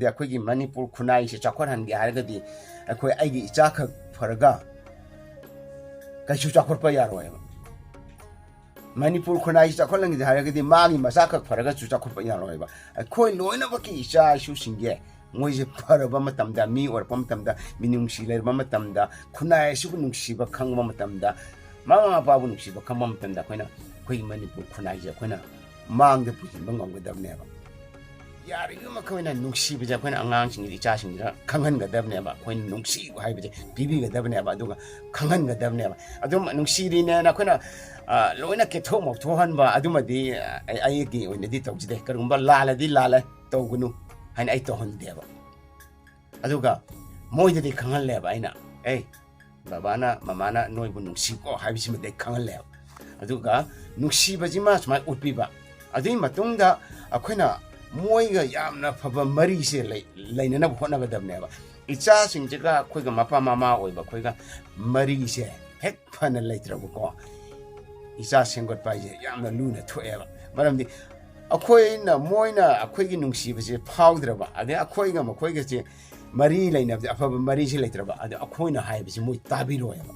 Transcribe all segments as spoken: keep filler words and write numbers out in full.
ꯑꯩꯈꯣꯏꯒꯤ ꯃꯅꯤꯄꯨꯔ ꯈꯨꯟꯅꯥꯏꯁꯦ ꯆꯥꯎꯈꯠꯍꯟꯒꯦ ꯍꯥꯏꯔꯒꯗꯤ ꯑꯩꯈꯣꯏ ꯑꯩꯒꯤ ꯏꯆꯥꯈꯛ ꯐꯔꯒ ꯀꯩꯁꯨ ꯆꯥꯎꯈꯠꯄ ꯌꯥꯔꯣꯏꯕ꯫ ꯃꯅꯤꯄꯨꯔ ꯈꯨꯟꯅꯥꯏꯁꯤ ꯆꯥꯎꯈꯠꯍꯟꯒꯦ ꯍꯥꯏꯔꯒꯗꯤ ꯃꯥꯒꯤ ꯃꯆꯥꯈꯛ ꯐꯔꯒꯁꯨ ꯆꯥꯎꯈꯠꯄ ꯌꯥꯔꯣꯏꯕ꯫ ꯑꯩꯈꯣꯏ ꯂꯣꯏꯅꯃꯛꯀꯤ ꯏꯆꯥ ꯏꯁꯨꯁꯤꯡꯁꯦ ꯃꯣꯏꯁꯦ ꯐꯔꯕ ꯃꯇꯝꯗ, ꯃꯤ ꯑꯣꯏꯔꯛꯄ ꯃꯇꯝꯗ, ꯃꯤꯅꯨꯡꯁꯤ ꯂꯩꯔꯕ ꯃꯇꯝꯗ, ꯈꯨꯟꯅꯥꯏ ꯑꯁꯤꯕꯨ ꯅꯨꯡꯁꯤꯕ ꯈꯪꯕ ꯃꯇꯝꯗ, ꯃꯃꯥ ꯃꯄꯥꯕꯨ ꯅꯨꯡꯁꯤꯕ ꯈꯪꯕ ꯃꯇꯝꯗ ꯑꯩꯈꯣꯏꯅ ꯑꯩꯈꯣꯏꯒꯤ ꯃꯅꯤꯄꯨꯔ ꯈꯨꯟꯅꯥꯏꯁꯦ ꯑꯩꯈꯣꯏꯅ ꯃꯥꯡꯗ ꯄꯨꯁꯤꯟꯕ ꯉꯝꯒꯗꯕꯅꯦꯕ꯫ ꯌꯥꯔꯤꯕ ꯃꯈꯩ ꯑꯩꯈꯣꯏꯅ ꯅꯨꯡꯁꯤꯕꯁꯦ ꯑꯩꯈꯣꯏꯅ ꯑꯉꯥꯡꯁꯤꯡꯁꯤꯗ, ꯏꯆꯥꯁꯤꯡꯁꯤꯗ ꯈꯪꯍꯟꯒꯗꯕꯅꯦꯕ꯫ ꯑꯩꯈꯣꯏꯅ ꯅꯨꯡꯁꯤꯕ ꯍꯥꯏꯕꯁꯦ ꯄꯤꯕꯤꯒꯗꯕꯅꯦꯕ, ꯑꯗꯨꯒ ꯈꯪꯍꯟꯒꯗꯕꯅꯦꯕ꯫ ꯑꯗꯨꯝ ꯅꯨꯡꯁꯤꯔꯤꯅꯦꯅ ꯑꯩꯈꯣꯏꯅ, ꯑ, ꯂꯣꯏꯅ ꯀꯦꯊꯣꯛ ꯃꯧꯊꯣꯛꯍꯟꯕ ꯑꯗꯨꯃꯗꯤ, ꯑ, ꯑꯩ, ꯑꯩꯒꯤ ꯑꯣꯏꯅꯗꯤ ꯇꯧꯖꯗꯦ꯫ ꯀꯔꯤꯒꯨꯝꯕ ꯂꯥꯜꯂꯗꯤ ꯂꯥꯜꯂꯦ, ꯇꯧꯒꯅꯨ ꯍꯥꯏꯅ ꯑꯩ ꯇꯧꯍꯟꯗꯦꯕ꯫ ꯑꯗꯨꯒ ꯃꯣꯏꯗꯗꯤ ꯈꯪꯍꯜꯂꯦꯕ ꯑꯩꯅ, "ꯑꯦ, ꯕꯕꯥꯅ, ꯃꯃꯥꯅ ꯅꯣꯏꯕꯨ ꯅꯨꯡꯁꯤꯀꯣ" ꯍꯥꯏꯕꯁꯤꯃꯗꯤ ꯑꯩ ꯈꯪꯍꯜꯂꯦꯕ꯫ ꯑꯗꯨꯒ ꯅꯨꯡꯁꯤꯕꯁꯤꯃ ꯁꯨꯃꯥꯏꯅ ꯎꯠꯄꯤꯕ꯫ ꯑꯗꯨꯒꯤ ꯃꯇꯨꯡꯗ ꯑꯩꯈꯣꯏꯅ ꯃꯣꯏꯒ ꯌꯥꯝꯅ ꯐꯕ ꯃꯔꯤꯁꯦ ꯂꯩ-, ꯂꯩꯅꯅꯕ ꯍꯣꯠꯅꯒꯗꯕꯅꯦꯕ꯫ ꯏꯆꯥꯁꯤꯡꯁꯤꯒ ꯑꯩꯈꯣꯏꯒ ꯃꯄꯥ ꯃꯃꯥ ꯑꯣꯏꯕ ꯑꯩꯈꯣꯏꯒ ꯃꯔꯤꯁꯦ ꯍꯦꯛ ꯐꯅ ꯂꯩꯇ꯭ꯔꯕꯀꯣ, ꯏꯆꯥ ꯁꯦꯝꯒꯠꯄ ꯍꯥꯏꯁꯦ ꯌꯥꯝꯅ ꯂꯨꯅ ꯊꯣꯛꯑꯦꯕ꯫ ꯃꯔꯝꯗꯤ ꯑꯩꯈꯣꯏꯅ, ꯃꯣꯏꯅ ꯑꯩꯈꯣꯏꯒꯤ ꯅꯨꯡꯁꯤꯕꯁꯦ ꯐꯥꯎꯗ꯭ꯔꯕ, ꯑꯗꯩ ꯑꯩꯈꯣꯏꯒ ꯃꯈꯣꯏꯒꯁꯦ ꯃꯔꯤ ꯂꯩꯅꯕꯁꯦ, ꯑꯐꯕ ꯃꯔꯤꯁꯦ ꯂꯩꯇ꯭ꯔꯕ, ꯑꯗ ꯑꯩꯈꯣꯏꯅ ꯍꯥꯏꯕꯁꯤ ꯃꯣꯏ ꯇꯥꯕꯤꯔꯣꯏꯕ꯫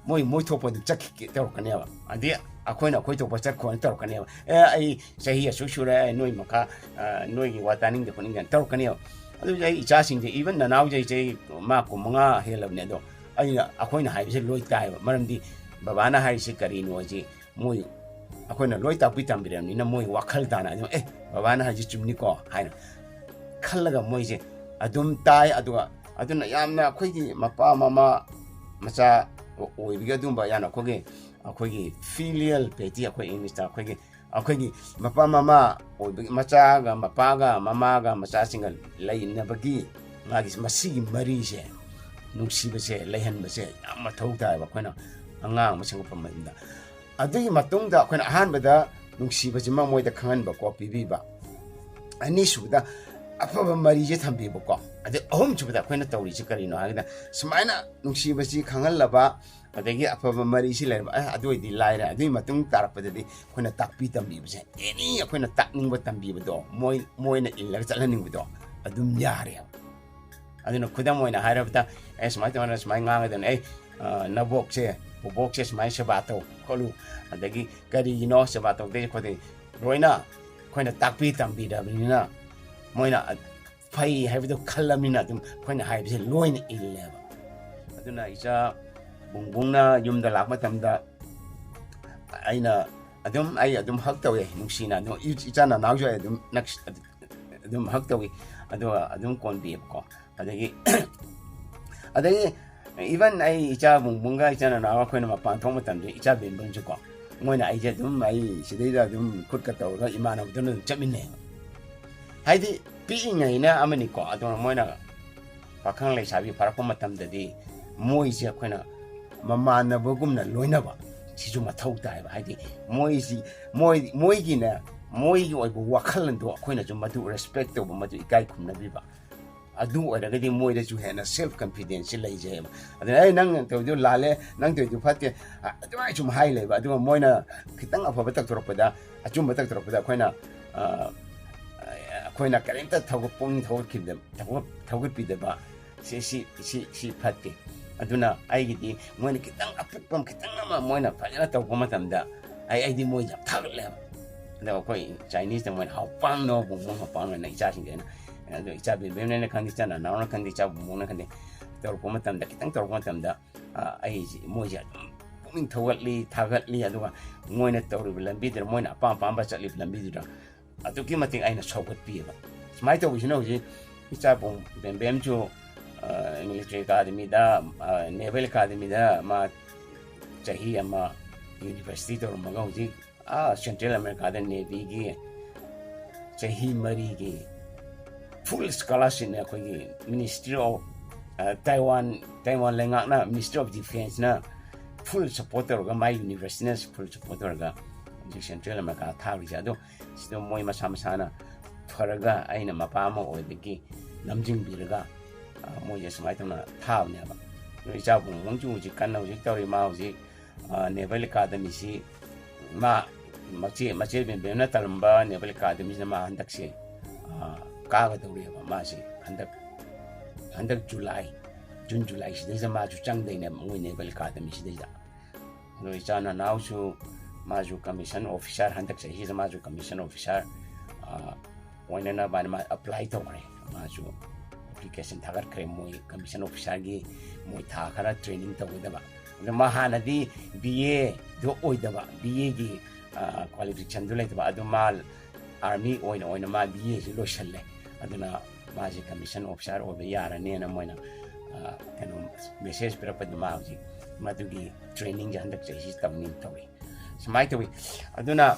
ꯃꯣꯏ, ꯃꯣꯏ ꯊꯣꯛꯄ ꯑꯗꯨꯝ ꯆꯠꯈꯤꯒꯦ ꯇꯧꯔꯛꯀꯅꯦꯕ꯫ ꯑꯗꯩ ꯑꯩꯈꯣꯏꯅ ꯑꯩꯈꯣꯏ ꯊꯣꯛꯄ ꯆꯠꯈꯣꯅ ꯇꯧꯔꯛꯀꯅꯦꯕ꯫ "ꯑꯦ, ꯑꯩ ꯆꯍꯤ ꯑꯁꯨꯛ ꯁꯨꯔꯦ, ꯑꯩ ꯅꯣꯏ ꯃꯈꯥ, ꯑ, ꯅꯣꯏꯒꯤ ꯋꯥ ꯇꯥꯅꯤꯡꯗꯦ ꯈꯣꯠꯅꯤꯡꯗꯦ" ꯇꯧꯔꯛꯀꯅꯦꯕ꯫ ꯑꯗꯨ ꯑꯩ ꯏꯆꯥꯁꯤꯡꯁꯦ, even ꯅꯅꯥꯎꯁꯦ ꯆꯍꯤ ꯃꯥ ꯀꯨꯟꯃꯉꯥ ꯍꯦꯜꯂꯕꯅꯦ, ꯑꯗꯣ ꯑꯩꯅ, ꯑꯩꯈꯣꯏꯅ ꯍꯥꯏꯕꯁꯦ ꯂꯣꯏ ꯇꯥꯏꯌꯦꯕ꯫ ꯃꯔꯝꯗꯤ ꯕꯕꯥꯅ ꯍꯥꯏꯔꯤꯁꯦ ꯀꯔꯤꯅꯣ ꯍꯥꯏꯁꯤ ꯃꯣꯏ, ꯑꯩꯈꯣꯏꯅ ꯂꯣꯏ ꯇꯥꯛꯄꯤ ꯇꯝꯕꯤꯔꯕꯅꯤꯅ ꯃꯣꯏ ꯋꯥꯈꯜ ꯇꯥꯅ ꯑꯗꯨꯝ, "ꯑꯦ, ꯕꯕꯥꯅ ꯍꯥꯏꯁꯤ ꯆꯨꯝꯅꯤꯀꯣ" ꯍꯥꯏꯅ ꯈꯜꯂꯒ ꯃꯣꯏꯁꯦ ꯑꯗꯨꯝ ꯇꯥꯏ꯫ ꯑꯗꯨꯒ ꯑꯗꯨꯅ ꯌꯥꯝꯅ ꯑꯩꯈꯣꯏꯒꯤ ꯃꯄꯥ ꯃꯃꯥ ꯃꯆꯥ ꯑꯣꯏꯕꯒꯤ ꯑꯗꯨꯝꯕ ꯌꯥꯝꯅ ꯑꯩꯈꯣꯏꯒꯤ, ꯑꯩꯈꯣꯏꯒꯤ filial piety, ꯑꯩꯈꯣꯏ ꯏꯪꯂꯤꯁꯇ ꯑꯩꯈꯣꯏꯒꯤ, ꯑꯩꯈꯣꯏꯒꯤ ꯃꯄꯥ ꯃꯃꯥ ꯑꯣꯏꯕꯒꯤ, ꯃꯆꯥꯒ ꯃꯄꯥꯒ ꯃꯃꯥꯒ ꯃꯆꯥꯁꯤꯡꯒ ꯂꯩꯅꯕꯒꯤ ꯃꯥꯒꯤ ꯃꯁꯤꯒꯤ ꯃꯔꯤꯁꯦ, ꯅꯨꯡꯁꯤꯕꯁꯦ ꯂꯩꯍꯟꯕꯁꯦ ꯌꯥꯝ ꯃꯊꯧ ꯇꯥꯏꯌꯦꯕ ꯑꯩꯈꯣꯏꯅ ꯑꯉꯥꯡ ꯑꯃ ꯁꯦꯝꯒꯠꯄ ꯃꯇꯝꯗ꯫ ꯑꯗꯨꯒꯤ ꯃꯇꯨꯡꯗ ꯑꯩꯈꯣꯏꯅ ꯑꯍꯥꯟꯕꯗ ꯅꯨꯡꯁꯤꯕꯁꯤꯃ ꯃꯣꯏꯗ ꯈꯪꯍꯟꯕꯀꯣ, ꯄꯤꯕꯤꯕ꯫ ꯑꯅꯤꯁꯨꯕꯗ ꯑꯐꯕ ꯃꯔꯤꯁꯦ ꯊꯝꯕꯤꯕꯀꯣ꯫ ꯑꯗꯩ ꯑꯍꯨꯝꯁꯨꯕꯗ ꯑꯩꯈꯣꯏꯅ ꯇꯧꯔꯤꯁꯤ ꯀꯔꯤꯅꯣ ꯍꯥꯏꯔꯒꯅ, ꯁꯨꯃꯥꯏꯅ ꯅꯨꯡꯁꯤꯕꯁꯤ ꯈꯪꯍꯜꯂꯕ, ꯑꯗꯒꯤ ꯑꯐꯕ ꯃꯔꯤꯁꯤ ꯂꯩꯔꯕ, ꯑꯦ, ꯑꯗꯨ ꯑꯣꯏꯗꯤ ꯂꯥꯏꯔꯦ꯫ ꯑꯗꯨꯒꯤ ꯃꯇꯨꯡ ꯇꯥꯔꯛꯄꯗꯗꯤ ꯑꯩꯈꯣꯏꯅ ꯇꯥꯛꯄꯤ ꯇꯝꯕꯤꯕꯁꯦ, ꯑꯦꯅꯤ ꯑꯩꯈꯣꯏꯅ ꯇꯥꯛꯅꯤꯡꯕ ꯇꯝꯕꯤꯕꯗꯣ, ꯃꯣꯏ, ꯃꯣꯏꯅ ꯏꯜꯂꯒ ꯆꯠꯍꯟꯅꯤꯡꯕꯗꯣ ꯑꯗꯨꯝ ꯌꯥꯔꯦꯕ꯫ ꯑꯗꯨꯅ ꯈꯨꯗꯝ ꯑꯣꯏꯅ ꯍꯥꯏꯔꯕꯗ, ꯑꯦ, ꯁꯨꯃꯥꯏꯅ ꯇꯧꯗꯅ ꯁꯨꯃꯥꯏꯅ ꯉꯥꯡꯒꯗꯕꯅꯤ, "ꯑꯩ, ꯑ, ꯅꯕꯣꯛꯁꯦ, ꯄꯨꯕꯣꯛꯁꯦ ꯁꯨꯃꯥꯏꯅ ꯁꯦꯕꯥ ꯇꯧ ꯈꯣꯠꯂꯨ", ꯑꯗꯒꯤ "ꯀꯔꯤꯒꯤꯅꯣ ꯁꯦꯕꯥ ꯇꯧꯗꯣꯏꯁꯦ ꯈꯣꯠꯇꯣꯏꯁꯦ", ꯂꯣꯏꯅ ꯑꯩꯈꯣꯏꯅ ꯇꯥꯛꯄꯤ ꯇꯝꯕꯤꯔꯕꯅꯤꯅ, ꯃꯣꯏꯅ ꯐꯩ ꯍꯥꯏꯕꯗꯣ ꯈꯜꯂꯕꯅꯤꯅ ꯑꯗꯨꯝ ꯑꯩꯈꯣꯏꯅ ꯍꯥꯏꯕꯁꯦ ꯂꯣꯏꯅ ꯏꯜꯂꯦꯕ꯫ ꯑꯗꯨꯅ ꯏꯆꯥ ꯕꯨꯡꯕꯨꯡꯅ ꯌꯨꯝꯗ ꯂꯥꯛꯄ ꯃꯇꯝꯗ ꯑꯩꯅ ꯑꯗꯨꯝ, ꯑꯩ ꯑꯗꯨꯝ ꯍꯛ ꯇꯧꯋꯦ, ꯅꯨꯡꯁꯤꯅ ꯑꯗꯨꯝ, ꯏ-, ꯏꯆꯥ ꯅꯅꯥꯎꯁꯨ ꯑꯩ ꯑꯗꯨꯝ ꯅꯛꯁ-, ꯑꯗꯨꯝ ꯍꯛ ꯇꯧꯏ, ꯑꯗꯨꯒ ꯑꯗꯨꯝ ꯀꯣꯟꯕꯤꯌꯦꯕꯀꯣ꯫ ꯑꯗꯒꯤ ꯑꯗꯒꯤ even ꯑꯩ ꯏꯆꯥ ꯕꯨꯡꯕꯨꯡꯒ ꯏꯆꯥ ꯅꯅꯥꯎꯒ ꯑꯩꯈꯣꯏꯅ ꯃꯄꯥꯟ ꯊꯣꯛꯄ ꯃꯇꯝꯗ, ꯏꯆꯥ ꯕꯦꯝꯕꯦꯝꯁꯨꯀꯣ, ꯃꯣꯏꯅ ꯑꯩꯁꯦ ꯑꯗꯨꯝ, ꯑꯩ ꯁꯤꯗꯩꯗ ꯑꯗꯨꯝ ꯈꯨꯠꯀ ꯇꯧꯔꯒ ꯏꯃꯥꯟꯅꯕꯗꯨꯅ ꯑꯗꯨꯝ ꯆꯠꯃꯤꯟꯅꯩꯌꯦꯕ꯫ ꯍꯥꯏꯗꯤ ꯄꯤꯛꯏꯉꯩꯅ ꯑꯃꯅꯤꯀꯣ, ꯑꯗꯨꯒ ꯃꯣꯏꯅ ꯄꯥꯈꯪ ꯂꯩꯁꯥꯕꯤ ꯐꯥꯔꯛꯄ ꯃꯇꯝꯗꯗꯤ ꯃꯣꯏꯁꯦ ꯑꯩꯈꯣꯏꯅ ꯃꯃꯥꯟꯅꯕꯒꯨꯝꯅ ꯂꯣꯏꯅꯕ ꯁꯤꯁꯨ ꯃꯊꯧ ꯇꯥꯏꯕ꯫ ꯍꯥꯏꯗꯤ ꯃꯣꯏꯁꯤ, ꯃꯣꯏ, ꯃꯣꯏꯒꯤꯅꯦ, ꯃꯣꯏꯒꯤ ꯑꯣꯏꯕ ꯋꯥꯈꯜꯂꯣꯟꯗꯣ ꯑꯩꯈꯣꯏꯅꯁꯨ ꯃꯗꯨ respect ꯇꯧꯕ, ꯃꯗꯨ ꯏꯀꯥꯏ ꯈꯨꯝꯅꯕꯤꯕ, ꯑꯗꯨ ꯑꯣꯏꯔꯒꯗꯤ ꯃꯣꯏꯗꯁꯨ ꯍꯦꯟꯅ self confidence ꯁꯤ ꯂꯩꯖꯩꯑꯕ꯫ ꯑꯗꯨꯅ, "ꯑꯩ, ꯅꯪ ꯇꯧꯔꯤꯗꯨ ꯂꯥꯜꯂꯦ, ꯅꯪ ꯇꯧꯔꯤꯗꯨ ꯐꯠꯇꯦ", ꯑ-, ꯑꯗꯨꯃꯥꯏꯅ ꯁꯨꯝ ꯍꯥꯏ ꯂꯩꯕ꯫ ꯑꯗꯨꯒ ꯃꯣꯏꯅ ꯈꯤꯇꯪ ꯑꯐꯕ ꯇꯧꯊꯣꯔꯛꯄꯗ, ꯑꯆꯨꯝꯕ ꯇꯧꯊꯣꯔꯛꯄꯗ ꯑꯩꯈꯣꯏꯅ, ꯑ, ꯑꯩꯈꯣꯏꯅ ꯀꯔꯤꯝꯇ ꯊꯧꯒꯠ-, ꯄꯨꯛꯅꯤꯡ ꯊꯧꯒꯠꯈꯤꯗꯕ, ꯊꯧꯒꯠ-, ꯊꯧꯒꯠꯄꯤꯗꯕ, ꯁꯤ, ꯁꯤ, ꯁꯤ, ꯁꯤ ꯐꯠꯇꯦ꯫ ꯑꯗꯨꯅ ꯑꯩꯒꯤꯗꯤ ꯃꯣꯏꯅ ꯈꯤꯇꯪ ꯑꯄꯤꯛꯄ ꯑꯃ, ꯈꯤꯇꯪ ꯑꯃ ꯃꯣꯏꯅ ꯐꯖꯅ ꯇꯧꯔꯛꯄ ꯃꯇꯝꯗ ꯑꯩ, ꯑꯩꯗꯤ ꯃꯣꯏ ꯌꯥꯝ ꯊꯥꯒꯠꯂꯦꯕ꯫ ꯑꯗꯣ ꯑꯩꯈꯣꯏ Chineseꯇ ꯃꯣꯏꯅ "ꯍꯥꯎꯄꯥꯡꯅꯣ ꯕꯨꯡꯕꯨꯡ ꯍꯥꯎꯄꯥꯡꯅꯣ"ꯅ ꯏꯆꯥꯁꯤꯡꯁꯦ ꯑꯩꯅ, ꯑꯗꯣ ꯏꯆꯥ ꯕꯦꯝꯕꯦꯝꯅ ꯈꯪꯗꯦ, ꯏꯆꯥ ꯅꯅꯥꯎꯅ ꯈꯪꯗꯦ, ꯏꯆꯥ ꯕꯨꯡꯕꯨꯡꯅ ꯈꯪꯗꯦ, ꯇꯧꯔꯛꯄ ꯃꯇꯝꯗ, ꯈꯤꯇꯪ ꯇꯧꯔꯛꯄ ꯃꯇꯝꯗ, ꯑ, ꯑꯩꯁꯤ, ꯃꯣꯏꯁꯦ ꯑꯗꯨꯝ ꯄꯨꯛꯅꯤꯡ ꯊꯧꯒꯠꯂꯤ, ꯊꯥꯒꯠꯂꯤ꯫ ꯑꯗꯨꯒ ꯃꯣꯏꯅ ꯇꯧꯔꯤꯕ ꯂꯝꯕꯤꯗꯨꯗ, ꯃꯣꯏꯅ ꯑꯄꯥꯝ ꯑꯄꯥꯝꯕ ꯆꯠꯂꯤꯕ ꯂꯝꯕꯤꯗꯨꯗ ꯑꯗꯨꯛꯀꯤ ꯃꯇꯤꯛ ꯑꯩꯅ ꯁꯧꯒꯠꯄꯤꯑꯕ꯫ ꯁꯨꯃꯥꯏꯅ ꯇꯧꯕꯁꯤꯅ ꯍꯧꯖꯤꯛ ꯏꯆꯥ ꯕꯦꯝꯕꯦꯝꯁꯨ, ꯑ, Military Academyꯗ, ꯑ, Naval Academyꯗ ꯃꯥ ꯆꯍꯤ ꯑꯃ university ꯇꯧꯔꯝꯃꯒ ꯍꯧꯖꯤꯛ, ꯑ, Central Americaꯗ Navyꯒꯤ ꯆꯍꯤ ꯃꯔꯤꯒꯤ full scholarshipꯅꯦ ꯑꯩꯈꯣꯏꯒꯤ Ministry of, ꯑ, Taiwan, Taiwan ꯂꯩꯉꯥꯛꯅ, Ministry of Defenceꯅ full support ꯇꯧꯔꯒ, ꯃꯥꯏ universityꯅ full support ꯇꯧꯔꯒ ꯍꯧꯖꯤꯛ Central America ꯊꯥꯔꯤꯁꯦ꯫ ꯑꯗꯣ ꯁꯤꯗ ꯃꯣꯏ ꯃꯁꯥ ꯃꯁꯥꯅ ꯐꯔꯒ, ꯑꯩꯅ ꯃꯄꯥ ꯑꯃ ꯑꯣꯏꯕꯒꯤ ꯂꯝꯖꯤꯡꯕꯤꯔꯒ, ꯑ, ꯃꯣꯏꯁꯦ ꯁꯨꯃꯥꯏꯅ ꯇꯧꯅ ꯊꯥꯕꯅꯦꯕ꯫ ꯑꯗꯣ ꯏꯆꯥ ꯕꯨꯡꯕꯨꯡꯁꯨ ꯍꯧꯖꯤꯛ ꯀꯟꯅ ꯍꯧꯖꯤꯛ ꯇꯧꯔꯤ꯫ ꯃꯥ ꯍꯧꯖꯤꯛ, ꯑ, ꯅꯦꯚꯦꯜ ꯑꯦꯀꯥꯗꯃꯤꯁꯤ ꯃꯥ ꯃꯆꯦ, ꯃꯆꯦ ꯕꯦꯝꯕꯦꯝꯅ ꯇꯝꯂꯝꯕ ꯅꯦꯚꯦꯜ ꯑꯦꯀꯥꯗꯃꯤꯁꯤꯗ ꯃꯥ ꯍꯟꯗꯛꯁꯦ, ꯑ, ꯀꯥꯒꯗꯧꯔꯤꯑꯕ꯫ ꯃꯥꯁꯤ ꯍꯟꯗꯛ, ꯍꯟꯗꯛ ꯖꯨꯂꯥꯏ, ꯖꯨꯟ ꯖꯨꯂꯥꯏ ꯁꯤꯗꯩꯁꯤꯗ ꯃꯥꯁꯨ ꯆꯪꯗꯣꯏꯅꯦꯕ ꯃꯣꯏ ꯅꯦꯚꯦꯜ ꯑꯦꯀꯥꯗꯃꯤꯁꯤꯗꯩꯗ꯫ ꯑꯗꯣ ꯏꯆꯥ ꯅꯅꯥꯎꯁꯨ ꯃꯥꯁꯨ ꯀꯃꯤꯁꯟ ꯑꯣꯐꯤꯁꯥꯔ, ꯍꯟꯗꯛ ꯆꯍꯤꯁꯤꯗ ꯃꯥꯁꯨ ꯀꯃꯤꯁꯟ ꯑꯣꯐꯤꯁꯥꯔ, ꯑ, ꯑꯣꯏꯅꯅꯕ ꯃꯥ ꯑꯦꯄ꯭ꯂꯥꯏ ꯇꯧꯈ꯭ꯔꯦ꯫ ꯃꯥꯁꯨ ꯑꯦꯄ꯭ꯂꯤꯀꯦꯁꯟ ꯊꯥꯒꯠꯈ꯭ꯔꯦ꯫ ꯃꯣꯏ ꯀꯃꯤꯁꯟ ꯑꯣꯐꯤꯁꯥꯔꯒꯤ ꯃꯣꯏ ꯊꯥ ꯈꯔ ꯇ꯭ꯔꯦꯅꯤꯡ ꯇꯧꯒꯗꯕ꯫ ꯑꯗꯣ ꯃꯥ ꯍꯥꯟꯅꯗꯤ ꯕꯤ ꯑꯦꯗꯣ ꯑꯣꯏꯗꯕ, ꯕꯤ ꯑꯦꯒꯤ, ꯑ, ꯀ꯭ꯋꯥꯂꯤꯐꯤꯀꯦꯁꯟꯗꯣ ꯂꯩꯇꯕ, ꯑꯗꯨ ꯃꯥ ꯑꯥꯔꯃꯤ ꯑꯣꯏꯅ, ꯑꯣꯏꯅ ꯃꯥ ꯕꯤ ꯑꯦꯁꯤ ꯂꯣꯏꯁꯜꯂꯦ꯫ ꯑꯗꯨꯅ ꯃꯥꯁꯦ ꯀꯃꯤꯁꯟ ꯑꯣꯐꯤꯁꯥꯔ ꯑꯣꯏꯕ ꯌꯥꯔꯅꯦꯅ ꯃꯣꯏꯅ, ꯑ, ꯀꯩꯅꯣ, ꯃꯦꯁꯦꯖ ꯄꯤꯔꯛꯄꯗ ꯃꯥ ꯍꯧꯖꯤꯛ ꯃꯗꯨꯒꯤ ꯇ꯭ꯔꯦꯅꯤꯡꯁꯦ ꯍꯟꯗꯛ ꯆꯍꯤꯁꯤ ꯇꯧꯅꯤ ꯇꯧꯏ꯫ ꯁꯨꯃꯥꯏꯅ ꯇꯧꯏ꯫ ꯑꯗꯨꯅ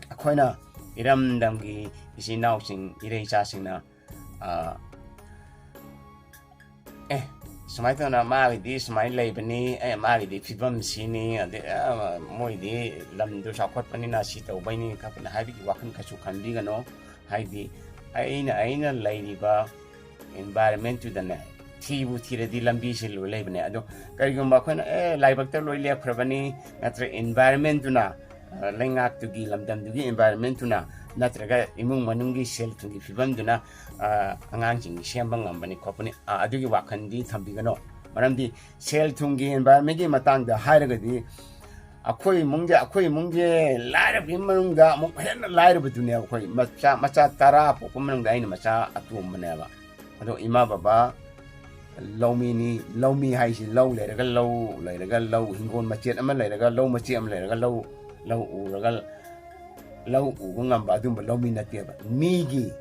ꯑꯩꯈꯣꯏꯅ ꯏꯔꯝꯗꯝꯒꯤ ꯏꯆꯤꯟ ꯏꯅꯥꯎꯁꯤꯡ, ꯏꯔꯩ ꯏꯆꯥꯁꯤꯡꯅ, ꯑ, ꯑꯦ, ꯁꯨꯃꯥꯏꯅ ꯇꯧꯅ ꯃꯥꯒꯤꯗꯤ ꯁꯨꯃꯥꯏꯅ ꯂꯩꯕꯅꯤ, ꯑꯦ, ꯃꯥꯒꯤꯗꯤ ꯐꯤꯕꯝ ꯁꯤꯅꯤ, ꯑꯗꯩ, ꯑ, ꯃꯣꯏꯗꯤ ꯂꯝꯗꯨ ꯆꯥꯎꯈꯠꯄꯅꯤꯅ ꯁꯤ ꯇꯧꯕꯩꯅꯤ ꯈꯣꯠꯄꯅꯤ ꯍꯥꯏꯕꯒꯤ ꯋꯥꯈꯜ ꯀꯩꯁꯨ ꯈꯟꯕꯤꯒꯅꯣ꯫ ꯍꯥꯏꯗꯤ ꯑꯩꯅ, ꯑꯩꯅ ꯂꯩꯔꯤꯕ environment-ꯇꯨꯗꯅꯦ, ꯊꯤꯕꯨ ꯊꯤꯔꯗꯤ ꯂꯝꯕꯤꯁꯤ ꯂꯣꯏ ꯂꯩꯕꯅꯦ꯫ ꯑꯗꯣ ꯀꯔꯤꯒꯨꯝꯕ ꯑꯩꯈꯣꯏꯅ, ꯑꯦ, ꯂꯥꯏꯕꯛꯇ ꯂꯣꯏ ꯂꯦꯞꯈ꯭ꯔꯕꯅꯤ, ꯅꯠꯇ꯭ꯔꯒ environment-ꯇꯨꯅ, ꯑ, ꯂꯩꯉꯥꯛꯇꯨꯒꯤ, ꯂꯝꯗꯝꯗꯨꯒꯤ environment-ꯇꯨꯅ, ꯅꯠꯇ꯭ꯔꯒ ꯏꯃꯨꯡ ꯃꯅꯨꯡꯒꯤ ꯁꯦꯜ ꯊꯨꯝꯒꯤ ꯐꯤꯕꯝꯗꯨꯅ, ꯑ, ꯑꯉꯥꯡꯁꯤꯡꯒꯤ ꯁꯦꯝꯕ ꯉꯝꯕꯅꯤ ꯈꯣꯠꯄꯅꯤ, ꯑ, ꯑꯗꯨꯒꯤ ꯋꯥꯈꯜꯗꯤ ꯊꯝꯕꯤꯒꯅꯣ꯫ ꯃꯔꯝꯗꯤ ꯁꯦꯜ ꯊꯨꯝꯒꯤ environment-ꯀꯤ ꯃꯇꯥꯡꯗ ꯍꯥꯏꯔꯒꯗꯤ, ꯑꯩꯈꯣꯏ ꯏꯃꯨꯡꯁꯦ, ꯑꯩꯈꯣꯏ ꯏꯃꯨꯡꯁꯦ ꯂꯥꯏꯔꯕꯒꯤ ꯃꯅꯨꯡꯗ ꯑꯃꯨꯛ ꯍꯦꯟꯅ ꯂꯥꯏꯔꯕꯗꯨꯅꯦꯕ꯫ ꯑꯩꯈꯣꯏ ꯃꯆꯥ, ꯃꯆꯥ ꯇꯔꯥ ꯄꯣꯛꯄ ꯃꯅꯨꯡꯗ ꯑꯩꯅ ꯃꯆꯥ ꯑꯇꯣꯝꯕꯅꯦꯕ꯫ ꯑꯗꯣ ꯏꯃꯥ ꯕꯕꯥ ꯂꯧꯃꯤꯅꯤ꯫ ꯂꯧꯃꯤ ꯍꯥꯏꯁꯤ ꯂꯧ ꯂꯩꯔꯒ, ꯂꯧ ꯂꯩꯔꯒ, ꯂꯧ, ꯍꯤꯡꯒꯣꯜ ꯃꯆꯦꯠ ꯑꯃ ꯂꯩꯔꯒ, ꯂꯧ ꯃꯆꯦꯠ ꯑꯃ ꯂꯩꯔꯒ, ꯂꯧ, ꯂꯧ ꯎꯔꯒ, ꯂꯧ ꯎꯕ ꯉꯝꯕ ꯑꯗꯨꯝꯕ ꯂꯧꯃꯤ ꯅꯠꯇꯦꯕ꯫ ꯃꯤꯒꯤ,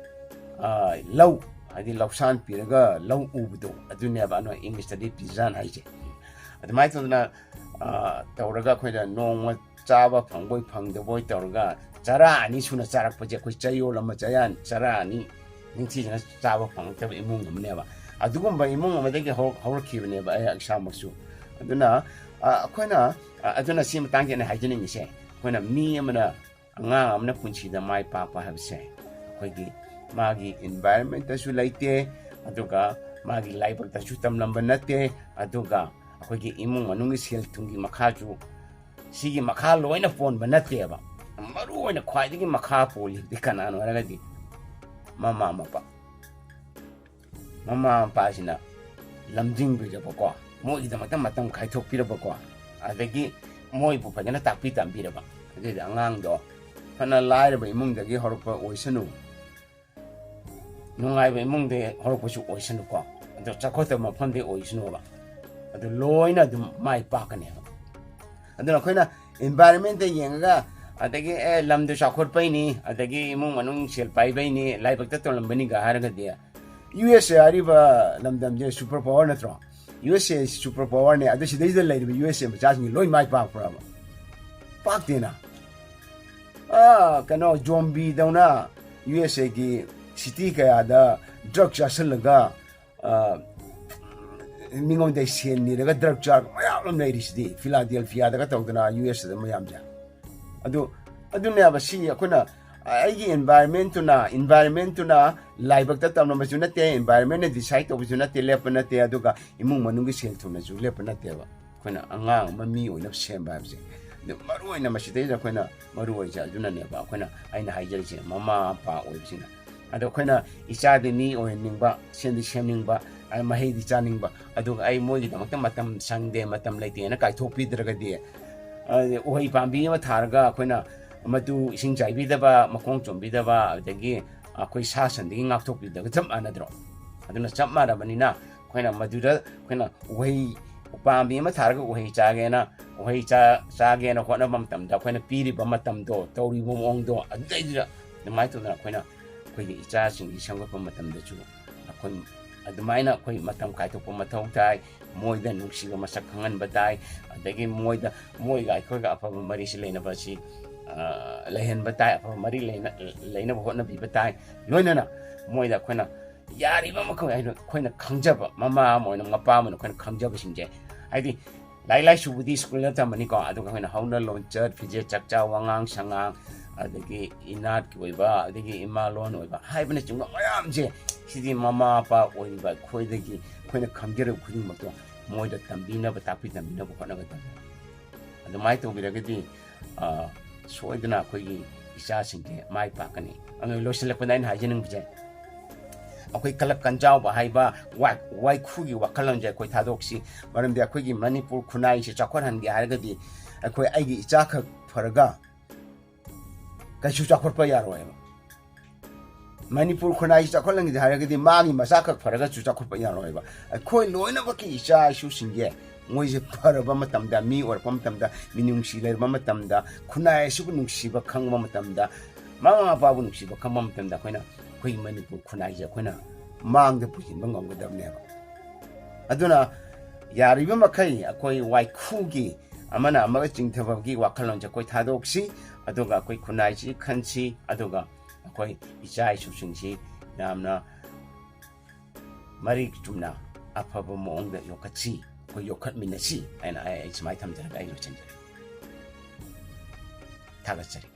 ꯑ, ꯂꯧ, ꯍꯥꯏꯗꯤ ꯂꯧꯁꯥꯟ ꯄꯤꯔꯒ ꯂꯧ ꯎꯕꯗꯣ, ꯑꯗꯨꯅꯦꯕ ꯑꯅ English-ꯇꯗꯤ peasant ꯍꯥꯏꯁꯦ꯫ ꯑꯗꯨꯃꯥꯏꯅ ꯇꯧꯗꯅ, ꯑ, ꯇꯧꯔꯒ ꯑꯩꯈꯣꯏꯅ ꯅꯣꯡꯃ ꯆꯥꯕ ꯐꯪꯕꯣꯏ ꯐꯪꯗꯕꯣꯏ ꯇꯧꯔꯒ ꯆꯔꯥ ꯑꯅꯤ ꯁꯨꯅ ꯆꯥꯔꯛꯄꯁꯦ, ꯑꯩꯈꯣꯏ ꯆꯌꯣꯜ ꯑꯃ ꯆꯌꯥꯟ ꯆꯔꯥ ꯑꯅꯤ ꯅꯤꯡꯊꯤꯖꯅ ꯆꯥꯕ ꯐꯪꯉꯛꯇꯕ ꯏꯃꯨꯡ ꯑꯃꯅꯦꯕ꯫ ꯑꯗꯨꯒꯨꯝꯕ ꯏꯃꯨꯡ ꯑꯃꯗꯒꯤ ꯍꯧꯔꯛ-, ꯍꯧꯔꯛꯈꯤꯕꯅꯦꯕ ꯑꯩ ꯏꯁꯥꯃꯛꯁꯨ꯫ ꯑꯗꯨꯅ, ꯑ, ꯑꯩꯈꯣꯏꯅ, ꯑ, ꯑꯗꯨꯅ ꯁꯤ ꯃꯇꯥꯡꯁꯤ ꯑꯩꯅ ꯍꯥꯏꯖꯅꯤꯡꯉꯤꯁꯦ, ꯑꯩꯈꯣꯏꯅ ꯃꯤ ꯑꯃꯅ, ꯑꯉꯥꯡ ꯑꯃꯅ ꯄꯨꯟꯁꯤꯗ ꯃꯥꯏ ꯄꯥꯛꯄ ꯍꯥꯏꯕꯁꯦ ꯑꯩꯈꯣꯏꯒꯤ ꯃꯥꯒꯤ environment-ꯇꯁꯨ ꯂꯩꯇꯦ, ꯑꯗꯨꯒ ꯃꯥꯒꯤ ꯂꯥꯏꯕꯛꯇꯁꯨ ꯇꯝꯂꯝꯕ ꯅꯠꯇꯦ, ꯑꯗꯨꯒ ꯑꯩꯈꯣꯏꯒꯤ ꯏꯃꯨꯡ ꯃꯅꯨꯡꯒꯤ ꯁꯦꯜ ꯊꯨꯝꯒꯤ ꯃꯈꯥꯁꯨ, ꯁꯤꯒꯤ ꯃꯈꯥ ꯂꯣꯏꯅ ꯄꯣꯟꯕ ꯅꯠꯇꯦꯕ꯫ ꯃꯔꯨ ꯑꯣꯏꯅ ꯈ꯭ꯋꯥꯏꯗꯒꯤ ꯃꯈꯥ ꯄꯣꯜꯂꯤꯕꯗꯤ ꯀꯅꯥꯅꯣ ꯍꯥꯏꯔꯒꯗꯤ ꯃꯃꯥ ꯃꯄꯥ꯫ ꯃꯃꯥ ꯃꯄꯥꯁꯤꯅ ꯂꯝꯖꯤꯡꯕꯤꯔꯕꯀꯣ, ꯃꯣꯏꯒꯤꯗꯃꯛꯇ ꯃꯇꯝ ꯀꯥꯏꯊꯣꯛꯄꯤꯔꯕꯀꯣ, ꯑꯗꯒꯤ ꯃꯣꯏꯕꯨ ꯐꯖꯅ ꯇꯥꯛꯄꯤ ꯇꯝꯕꯤꯔꯕ, ꯑꯗꯨꯗꯤ ꯑꯉꯥꯡꯗꯣ ꯐꯅ ꯂꯥꯏꯔꯕ ꯏꯃꯨꯡꯗꯒꯤ ꯍꯧꯔꯛꯄ ꯑꯣꯏꯁꯅꯨ, ꯅꯨꯡꯉꯥꯏꯕ ꯏꯃꯨꯡꯗꯒꯤ ꯍꯧꯔꯛꯄꯁꯨ ꯑꯣꯏꯁꯅꯨꯀꯣ, ꯑꯗꯣ ꯆꯥꯎꯈꯠꯇꯕ ꯃꯐꯝꯗꯒꯤ ꯑꯣꯏꯁꯅꯨꯕ, ꯑꯗꯨ ꯂꯣꯏꯅ ꯑꯗꯨꯝ ꯃꯥꯏ ꯄꯥꯛꯀꯅꯦꯕ꯫ ꯑꯗꯨꯅ ꯑꯩꯈꯣꯏꯅ environment ꯌꯦꯡꯉꯒ, ꯑꯗꯒꯤ ꯑꯦ ꯂꯝꯗꯨ ꯆꯥꯎꯈꯠꯄꯩꯅꯤ, ꯑꯗꯒꯤ ꯏꯃꯨꯡ ꯃꯅꯨꯡ ꯁꯦꯜ ꯄꯥꯏꯕꯩꯅꯤ, ꯂꯥꯏꯕꯛꯇ ꯇꯣꯜꯂꯝꯕꯅꯤꯒ ꯍꯥꯏꯔꯒꯗꯤ, ꯌꯨ ꯑꯦꯁ ꯑꯦ ꯍꯥꯏꯔꯤꯕ ꯂꯝꯗꯝꯁꯦ super power ꯅꯠꯇ꯭ꯔꯣ? ꯌꯨ ꯑꯦꯁ ꯑꯦ super power ꯅꯦ꯫ ꯑꯗꯨ ꯁꯤꯗꯩꯁꯤꯗ ꯂꯩꯔꯤꯕ ꯌꯨ ꯑꯦꯁ ꯑꯦ ꯃꯆꯥꯁꯤꯡꯁꯤ ꯂꯣꯏ ꯃꯥꯏ ꯄꯥꯛꯄ꯭ꯔꯕ? ꯄꯥꯛꯇꯦꯅ꯫ ꯑꯥ, ꯀꯩꯅꯣ, ꯖꯣꯝꯕꯤꯗꯧꯅ ꯌꯨ ꯑꯦꯁ ꯑꯦꯒꯤ ꯁꯤꯇꯤ ꯀꯌꯥꯗ ꯗ꯭ꯔꯒ ꯆꯥꯁꯤꯜꯂꯒ, ꯑꯥ, ꯃꯤꯉꯣꯟꯗ ꯁꯦꯟ ꯅꯤꯔꯒ ꯗ꯭ꯔꯒ ꯆꯥꯔꯒ ꯃꯌꯥꯝ ꯑꯃ ꯂꯩꯔꯤꯁꯤꯗꯤ, ꯐꯤꯂꯥꯗꯦꯜꯐꯤꯌꯥꯗꯒ ꯇꯧꯗꯅ ꯌꯨ ꯑꯦꯁ ꯑꯦꯗ ꯃꯌꯥꯝꯁꯦ꯫ ꯑꯗꯨ, ꯑꯗꯨꯅꯦꯕ ꯁꯤ ꯑꯩꯈꯣꯏꯅ, ꯑꯩꯒꯤ environment ꯇꯨꯅ, environment ꯇꯨꯅ ꯂꯥꯏꯕꯛꯇ ꯇꯝꯂꯝꯕꯁꯨ ꯅꯠꯇꯦ, environment ꯅ decide ꯇꯧꯕꯁꯨ ꯅꯠꯇꯦ, ꯂꯦꯞꯄ ꯅꯠꯇꯦ, ꯑꯗꯨꯒ ꯏꯃꯨꯡ ꯃꯅꯨꯡꯒꯤ ꯁꯦꯜ ꯊꯨꯝꯅꯁꯨ ꯂꯦꯞꯄ ꯅꯠꯇꯦꯕ꯫ ꯑꯩꯈꯣꯏꯅ ꯑꯉꯥꯡ ꯑꯃ ꯃꯤ ꯑꯣꯏꯅꯕ ꯁꯦꯝꯕ ꯍꯥꯏꯕꯁꯦ꯫ ꯑꯗꯨ ꯃꯔꯨ ꯑꯣꯏꯅ ꯃꯁꯤꯗꯩꯁꯤꯗ ꯑꯩꯈꯣꯏꯅ ꯃꯔꯨ ꯑꯣꯏꯁꯦ ꯑꯗꯨꯅꯅꯦꯕ ꯑꯩꯈꯣꯏꯅ, ꯑꯩꯅ ꯍꯥꯏꯖꯔꯤꯁꯦ, ꯃꯃꯥ ꯃꯄꯥ ꯑꯣꯏꯕꯁꯤꯡꯅ꯫ ꯑꯗꯣ ꯑꯩꯈꯣꯏꯅ ꯏꯆꯥꯗꯤ ꯃꯤ ꯑꯣꯏꯍꯟꯅꯤꯡꯕ, ꯁꯦꯝꯗꯤ ꯁꯦꯝꯅꯤꯡꯕ, ꯑ, ꯃꯍꯩꯗꯤ ꯆꯥꯅꯤꯡꯕ, ꯑꯗꯨꯒ ꯑꯩ ꯃꯣꯏꯒꯤꯗꯃꯛꯇ ꯃꯇꯝ ꯁꯪꯗꯦ, ꯃꯇꯝ ꯂꯩꯇꯦꯅ ꯀꯥꯏꯊꯣꯛꯄꯤꯗ꯭ꯔꯒꯗꯤ, ꯑ, ꯎꯍꯩ ꯄꯥꯝꯕꯤ ꯑꯃ ꯊꯥꯔꯒ ꯑꯩꯈꯣꯏꯅ ꯃꯗꯨ ꯏꯁꯤꯡ ꯆꯥꯏꯕꯤꯗꯕ, ꯃꯈꯣꯡ ꯆꯣꯝꯕꯤꯗꯕ, ꯑꯗꯒꯤ ꯑꯩꯈꯣꯏ ꯁꯥ ꯁꯟꯗꯒꯤ ꯉꯥꯛꯊꯣꯛꯄꯤꯗꯕꯒ ꯆꯞ ꯃꯥꯟꯅꯗ꯭ꯔꯣ? ꯑꯗꯨꯅ ꯆꯞ ꯃꯥꯟꯅꯕꯅꯤꯅ ꯑꯩꯈꯣꯏꯅ ꯃꯗꯨꯗ ꯑꯩꯈꯣꯏꯅ ꯎꯍꯩ ꯎꯄꯥꯝꯕꯤ ꯑꯃ ꯊꯥꯔꯒ ꯎꯍꯩ ꯆꯥꯒꯦꯅ, ꯎꯍꯩ ꯆꯥ-, ꯆꯥꯒꯦꯅ ꯍꯣꯠꯅꯕ ꯃꯇꯝꯗ ꯑꯩꯈꯣꯏꯅ ꯄꯤꯔꯤꯕ ꯃꯇꯝꯗꯣ, ꯇꯧꯔꯤꯕ ꯃꯑꯣꯡꯗꯣ, ꯑꯗꯨꯗꯩꯗꯨꯗ ꯑꯗꯨꯃꯥꯏꯅ ꯇꯧꯗꯅ ꯑꯩꯈꯣꯏꯅ ꯑꯩꯈꯣꯏꯒꯤ ꯏꯆꯥꯁꯤꯡꯁꯤ ꯁꯦꯝꯒꯠꯄ ꯃꯇꯝꯗꯁꯨ ꯑꯩꯈꯣꯏ ꯑꯗꯨꯃꯥꯏꯅ ꯑꯩꯈꯣꯏ ꯃꯇꯝ ꯀꯥꯏꯊꯣꯛꯄ ꯃꯊꯧ ꯇꯥꯏ꯫ ꯃꯣꯏꯗ ꯅꯨꯡꯁꯤꯕ ꯃꯁꯛ ꯈꯪꯍꯟꯕ ꯇꯥꯏ꯫ ꯑꯗꯒꯤ ꯃꯣꯏꯗ, ꯃꯣꯏꯒ ꯑꯩꯈꯣꯏꯒ ꯑꯐꯕ ꯃꯔꯤꯁꯤ ꯂꯩꯅꯕ ꯑꯁꯤ, ꯑ, ꯂꯩꯍꯟꯕ ꯇꯥꯏ, ꯑꯐꯕ ꯃꯔꯤ ꯂꯩꯅ-, ꯂꯩꯅꯕ ꯍꯣꯠꯅꯕꯤꯕ ꯇꯥꯏ꯫ ꯂꯣꯏꯅꯅ ꯃꯣꯏꯗ ꯑꯩꯈꯣꯏꯅ ꯌꯥꯔꯤꯕ ꯃꯈꯩ ꯍꯥꯏꯅ ꯑꯩꯈꯣꯏꯅ ꯈꯪꯖꯕ, ꯃꯃꯥ ꯑꯃ ꯑꯣꯏꯅ, ꯃꯄꯥ ꯑꯃ ꯑꯣꯏꯅ ꯑꯩꯈꯣꯏꯅ ꯈꯪꯖꯕꯁꯤꯡꯁꯦ, ꯍꯥꯏꯗꯤ ꯂꯥꯏꯔꯤꯛ ꯂꯥꯏꯁꯨꯕꯨꯗꯤ ꯁ꯭ꯀꯨꯜꯗ ꯇꯝꯕꯅꯤꯀꯣ, ꯑꯗꯨꯒ ꯑꯩꯈꯣꯏꯅ ꯍꯧꯅ ꯂꯣꯟꯆꯠ, ꯐꯤꯖꯦꯠ ꯆꯥꯛꯆꯥ, ꯋꯥꯉꯥꯡ ꯁꯉꯥꯡ, ꯑꯗꯒꯤ ꯏꯅꯥꯠꯀꯤ ꯑꯣꯏꯕ, ꯑꯗꯒꯤ ꯏꯃꯥ ꯂꯣꯟ ꯑꯣꯏꯕ ꯍꯥꯏꯕꯅꯆꯤꯡꯕ ꯃꯌꯥꯝꯁꯦ ꯁꯤꯗꯤ ꯃꯃꯥ ꯃꯄꯥ ꯑꯣꯏꯔꯤꯕ ꯑꯩꯈꯣꯏꯗꯒꯤ, ꯑꯩꯈꯣꯏꯅ ꯈꯪꯖꯔꯕ ꯈꯨꯗꯤꯡꯃꯛꯇꯣ ꯃꯣꯏꯗ ꯇꯝꯕꯤꯅꯕ, ꯇꯥꯛꯄꯤ ꯇꯝꯕꯤꯅꯕ ꯍꯣꯠꯅꯒꯗꯕꯅꯤ꯫ ꯑꯗꯨꯃꯥꯏꯅ ꯇꯧꯕꯤꯔꯒꯗꯤ, ꯑ, ꯁꯣꯏꯗꯅ ꯑꯩꯈꯣꯏꯒꯤ ꯏꯆꯥꯁꯤꯡꯁꯦ ꯃꯥꯏ ꯄꯥꯛꯀꯅꯤ꯫ ꯑꯗꯨ ꯂꯣꯏꯁꯤꯜꯂꯛꯄꯗ ꯑꯩꯅ ꯍꯥꯏꯖꯅꯤꯡꯕꯁꯦ, ꯑꯩꯈꯣꯏ ꯀꯂꯞ ꯀꯟꯖꯥꯎꯕ ꯍꯥꯏꯕ ꯋꯥ-, ꯋꯥꯏꯈꯨꯒꯤ ꯋꯥꯈꯜꯂꯣꯟꯁꯦ ꯑꯩꯈꯣꯏ ꯊꯥꯗꯣꯛꯁꯤ꯫ ꯃꯔꯝꯗꯤ ꯑꯩꯈꯣꯏꯒꯤ ꯃꯅꯤꯄꯨꯔ ꯈꯨꯟꯅꯥꯏꯁꯦ ꯆꯥꯎꯈꯠꯍꯟꯒꯦ ꯍꯥꯏꯔꯒꯗꯤ ꯑꯩꯈꯣꯏ ꯑꯩꯒꯤ ꯏꯆꯥꯈꯛ ꯐꯔꯒ ꯀꯩꯁꯨ ꯆꯥꯎꯈꯠꯄ ꯌꯥꯔꯣꯏꯕ꯫ ꯃꯅꯤꯄꯨꯔ ꯈꯨꯟꯅꯥꯏꯁꯤ ꯆꯥꯎꯈꯠꯍꯟꯒꯦ ꯍꯥꯏꯔꯒꯗꯤ ꯃꯥꯒꯤ ꯃꯆꯥꯈꯛ ꯐꯔꯒꯁꯨ ꯆꯥꯎꯈꯠꯄ ꯌꯥꯔꯣꯏꯕ꯫ ꯑꯩꯈꯣꯏ ꯂꯣꯏꯅꯃꯛꯀꯤ ꯏꯆꯥ ꯏꯁꯨꯁꯤꯡꯁꯦ ꯃꯣꯏꯁꯦ ꯐꯔꯕ ꯃꯇꯝꯗ, ꯃꯤ ꯑꯣꯏꯔꯛꯄ ꯃꯇꯝꯗ, ꯃꯤꯅꯨꯡꯁꯤ ꯂꯩꯔꯕ ꯃꯇꯝꯗ, ꯈꯨꯟꯅꯥꯏ ꯑꯁꯤꯕꯨ ꯅꯨꯡꯁꯤꯕ ꯈꯪꯕ ꯃꯇꯝꯗ, ꯃꯃꯥ ꯃꯄꯥꯕꯨ ꯅꯨꯡꯁꯤꯕ ꯈꯪꯕ ꯃꯇꯝꯗ ꯑꯩꯈꯣꯏꯅ, ꯑꯩꯈꯣꯏꯒꯤ ꯃꯅꯤꯄꯨꯔ ꯈꯨꯟꯅꯥꯏꯁꯦ ꯑꯩꯈꯣꯏꯅ ꯃꯥꯡꯗ ꯄꯨꯁꯤꯟꯕ ꯉꯝꯒꯗꯕꯅꯦꯕ꯫ ꯑꯗꯨꯅ ꯌꯥꯔꯤꯕ ꯃꯈꯩ ꯑꯩꯈꯣꯏ ꯋꯥꯏꯈꯨꯒꯤ ꯑꯃꯅ ꯑꯃꯒ ꯆꯤꯡꯊꯕꯒꯤ ꯋꯥꯈꯜꯂꯣꯟꯁꯦ ꯑꯩꯈꯣꯏ ꯊꯥꯗꯣꯛꯁꯤ, ꯑꯗꯨꯒ ꯑꯩꯈꯣꯏ ꯈꯨꯟꯅꯥꯏꯁꯤ ꯈꯟꯁꯤ, ꯑꯗꯨꯒ ꯑꯩꯈꯣꯏ ꯏꯆꯥ ꯏꯁꯨꯁꯤꯡꯁꯤ ꯌꯥꯝꯅ ꯃꯔꯤꯛ ꯆꯨꯝꯅ ꯑꯐꯕ ꯃꯑꯣꯡꯗ ꯌꯣꯛꯈꯠꯁꯤ, ꯑꯩꯈꯣꯏ ꯌꯣꯛꯈꯠꯃꯤꯟꯅꯁꯤ ꯍꯥꯏꯅ ꯑꯩ, ꯑꯩ ꯁꯨꯃꯥꯏꯅ ꯊꯝꯖꯔꯒ ꯑꯩ ꯂꯣꯏꯁꯤꯟꯖꯔꯦ꯫ ꯊꯥꯒꯠꯆꯔꯤ꯫